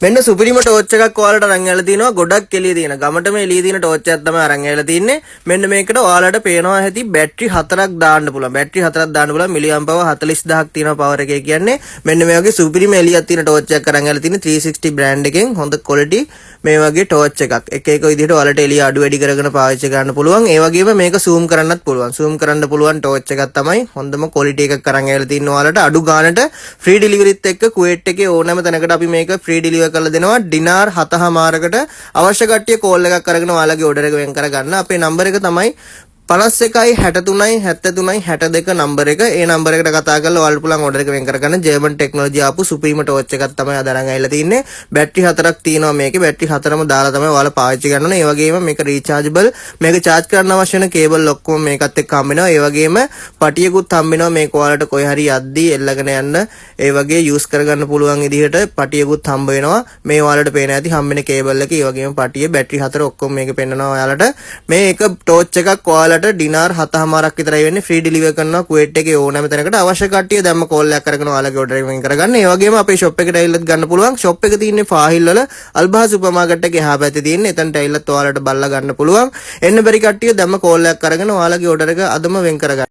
මෙන්න සුපිරිම ටෝච් එකක් ඔයාලට අරන් ඇවිල්ලා තිනවා. ගොඩක් එළිය තියෙන, ගමටම එළිය තියෙන ටෝච් එකක් තමයි අරන් ඇවිල්ලා තින්නේ. මෙන්න මේකට ඔයාලට පේනවා ඇති බැටරි හතරක් දාන්න පුළුවන්. බැටරි හතරක් දාන්න පුළුවන්. මිලි පවර් 40,000ක් තියෙනවා පවර් එකේ. කියන්නේ මෙන්න මේ වගේ සුපිරිම එළියක් තියෙන ටෝච් එකක් අරන් ඇවිල්ලා තින්නේ 360 බ්‍රෑන්ඩ් එකෙන්. හොඳ ක්වොලිටි මේ වගේ ටෝච් එකක්. එක එක විදිහට ඔයාලට එළිය අඩු වැඩි කරගෙන පාවිච්චි කරන්න පුළුවන්. ඒ වගේම මේක සූම් කරන්නත් පුළුවන්. සූම් කරන්න පුළුවන් ටෝච් එකක් තමයි. හොඳම ක්වොලිටි එකක් අරන් ඇවිල්ලා තින්නේ ඔයාලට අඩු ගානට. ෆ්‍රී ඩෙලිවරිත් එක්ක කුවේට් එකේ ඕනෑම තැනකට අපි මේක ෆ්‍රී ඩෙලිවර් කරලා දෙනවා ඩිනාර් 7.5කට. අවශ්‍ය කට්ටිය කෝල් එකක් අරගෙන ඔයාලගේ ඕඩර් එක වෙන් කරගන්න. අපේ නම්බර් එක තමයි 51යි 63යි 73යි 62 නම්බර් එක. ඒ නම්බර් එකට කතා කරලා ඔයාලට පුළුවන් ඕඩර් එක වෙන් කරගන්න. ජර්මන් ටෙක්නොලොජි ආපු සුපිරිම ටෝච් එකක් තමයි අද අරන් ඇවිල්ලා තින්නේ. බැටරි හතරක් තියෙනවා මේකේ. බැටරි හතරම දාලා තමයි ඔයාලා පාවිච්චි කරන්න ඕනේ. ඒ වගේම මේක රීචාර්ජබල්. මේක චාර්ජ් කරන්න අවශ්‍ය වෙන කේබල් ඔක්කොම මේකත් එක්ක හම්බ වෙනවා. ඒ වගේම පටියකුත් හම්බ වෙනවා. මේක ඔයාලට කොහේ හරි යද්දී එල්ලගෙන යන්න, ඒ වගේ යූස් කරගන්න පුළුවන් විදිහට පටියකුත් හම්බ වෙනවා. මේ ඔයාලට පේන ඇති හම්බ වෙන කේබල් එක, ඒ වගේම පටිය, බැටරි හතර ඔක්කොම මේකේ පෙන්නනවා ඔයාලට. මේ එක ටෝච් එකක් ඔයාලට ඩිනාර් 7.5ක් විතරයි වෙන්නේ. ෆ්‍රී ඩෙලිවර් කරනවා කුවේට් එකේ ඕනෑම තැනකට. අවශ්‍ය කට්ටිය දැම්ම කෝල් එකක් අරගෙන ඔයාලගේ ඕඩර් එක වෙන් කරගන්න. ඒ වගේම අපේ ෂොප් එකට ඇවිල්ලත් ගන්න පුළුවන්. ෂොප් එක තියෙන්නේ ෆාහිල් වල අල්බහා සුපර් මාකට් එකේ එහා පැත්තේ තියෙන්නේ. එතනට ඇවිල්ලත් ඔයාලට බලලා ගන්න පුළුවන්. එන්න බැරි කට්ටිය දැම්ම කෝල් එකක් අරගෙන ඔයාලගේ ඕඩර් එක අදම වෙන් කරගන්න.